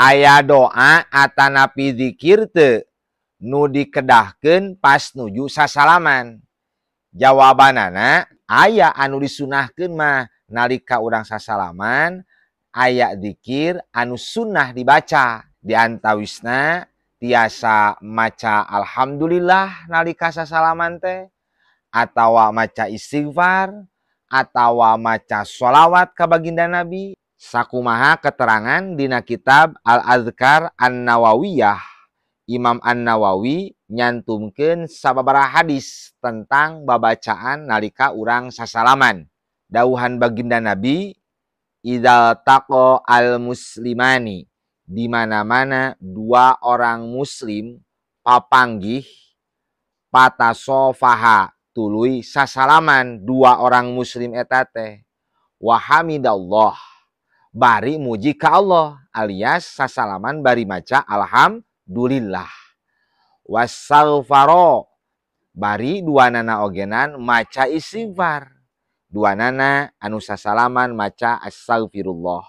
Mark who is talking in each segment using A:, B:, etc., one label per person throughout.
A: Aya doa atanapi zikir teu nu dikedahkeun pas nuju sasalaman? Jawabanana aya anu disunahkeun mah nalika urang sasalaman aya zikir anu sunnah dibaca. Di antawisna tiasa maca alhamdulillah nalika sasalaman teh, atawa maca istighfar, atawa maca sholawat ka baginda Nabi. Sakumaha keterangan dina kitab Al-Azkar An-Nawawiyah, Imam An-Nawawi nyantumkeun sababaraha hadis tentang babacaan nalika urang sasalaman. Dauhan baginda Nabi, idza taqa al-muslimani, di mana-mana dua orang muslim papanggih, patasofaha tuluy sasalaman dua orang muslim eta teh, wa hamidallah bari muji ka Allah, alias sasalaman bari maca alhamdulillah, wastaghfaro bari duanana ogenan maca istighfar, duanana anu sasalaman maca astagfirullah,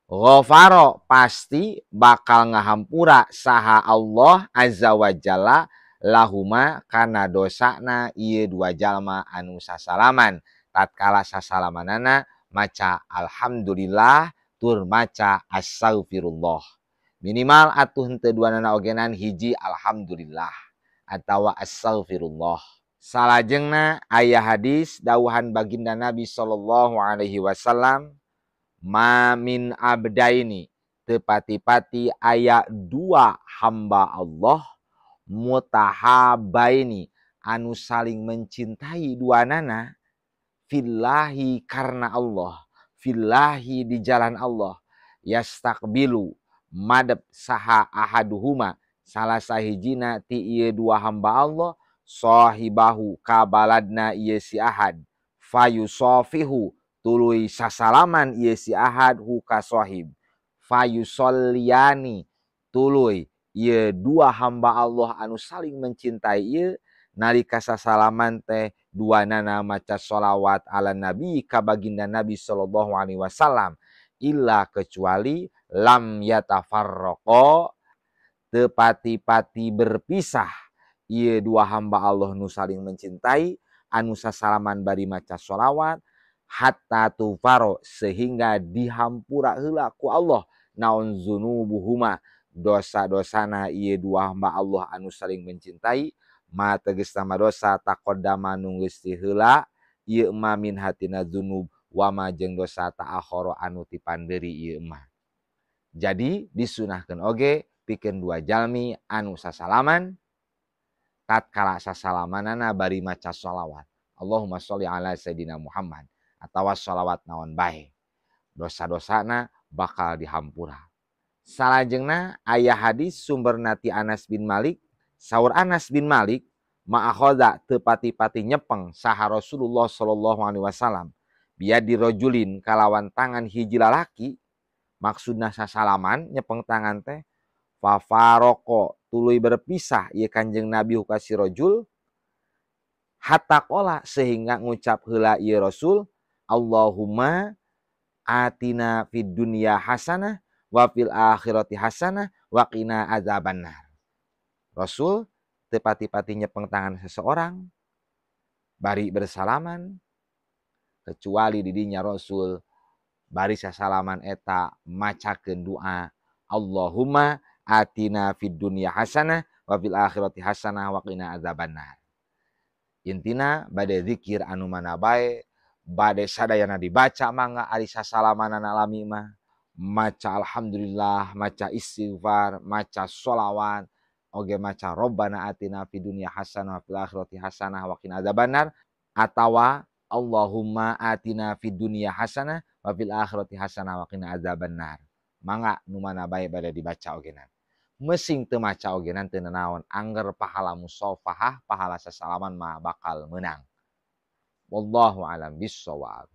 A: ghafaro pasti bakal ngahampura saha Allah azza wa jalla lahuma kana dosana ieu dua jalma anu sasalaman tatkala sasalamanana maca alhamdulillah tur maca astagfirullah. Minimal atuh henteu duanana ogenan hiji alhamdulillah atawa astagfirullah. Salajengna aya hadis dauhan baginda Nabi sallallahu alaihi wasallam, ma min abdaini, tepati-pati aya dua hamba Allah mutahabaini anu saling mencintai duanana fillahi karena Allah, fillahi di jalan Allah, yastaqbilu madep saha ahaduhuma salah sahijina ti ieu dua hamba Allah, sahibahu kabaladna ieu si ahad, fayusofihu tuluy sasalaman ieu si ahad hu ka sahib, fayusalliyani tuluy ieu dua hamba Allah anu saling mencintai ieu nalika sasalaman teh duanana maca sholawat ala nabi ka baginda Nabi sallallahu alaihi wasallam, illa kecuali lam yatafarraqo tepati-pati berpisah ieu dua hamba Allah nu saling mencintai anu sasalaman bari maca sholawat hatta tufaro sehingga dihampura heula ku Allah naon zunubuhuma dosa-dosana ieu dua hamba Allah anu saling mencintai, ma tegas nama dosa taqaddama nu geus heula ieu ma min hatina dzunub wa ma jeung dosa ta'akhara anu tipandeuri ieu mah. Jadi disunahkeun oge pikeun dua jalmi anu sasalaman tatkala sasalamanana bari maca sholawat Allahumma sholli ala sayidina Muhammad atawa sholawat naon bae, dosa-dosana bakal dihampura. Salajengna aya hadis sumberna ti Anas bin Malik, saur Anas bin Malik ma'akhadha teu pati-pati nyepeng saha Rasulullah sallallahu alaihi wasallam biadi rajulin kalawan tangan hiji lalaki, maksudna sasalaman nyepeng tangan teh, fafaroko tuluy berpisah ieu Kanjeng Nabi ka si rajul hatta qala sehingga ngucap heula ieu Rasul, Allahumma atina fid dunya hasanah wa fil akhirati hasanah wa qina azabannar. Rasul teu pati-pati nyepeng tangan seseorang bari bersalaman kecuali didinya Rasul bari sasalaman eta macakeun doa Allahumma atina fid dunya hasanah wa fil akhirati hasanah wa qina azabannar. Intina bade zikir anu mana bae, bade sadayana dibaca mangga ari sasalamanana lami mah, maca alhamdulillah, maca istighfar, maca sholawat, oge maca robbana atina fid dunya hasanah wa fil akhirati hasanah wa qina azabannar, atawa Allahumma atina fid dunya hasanah wa fil akhirati hasanah wa qina azabannar. Mangga nu mana bae bade dibaca ogenan. Mesing teu maca ogenan teu nanaon, angger pahala musafahah, pahala sasalaman mah bakal menang. Wallahu alam bissawab.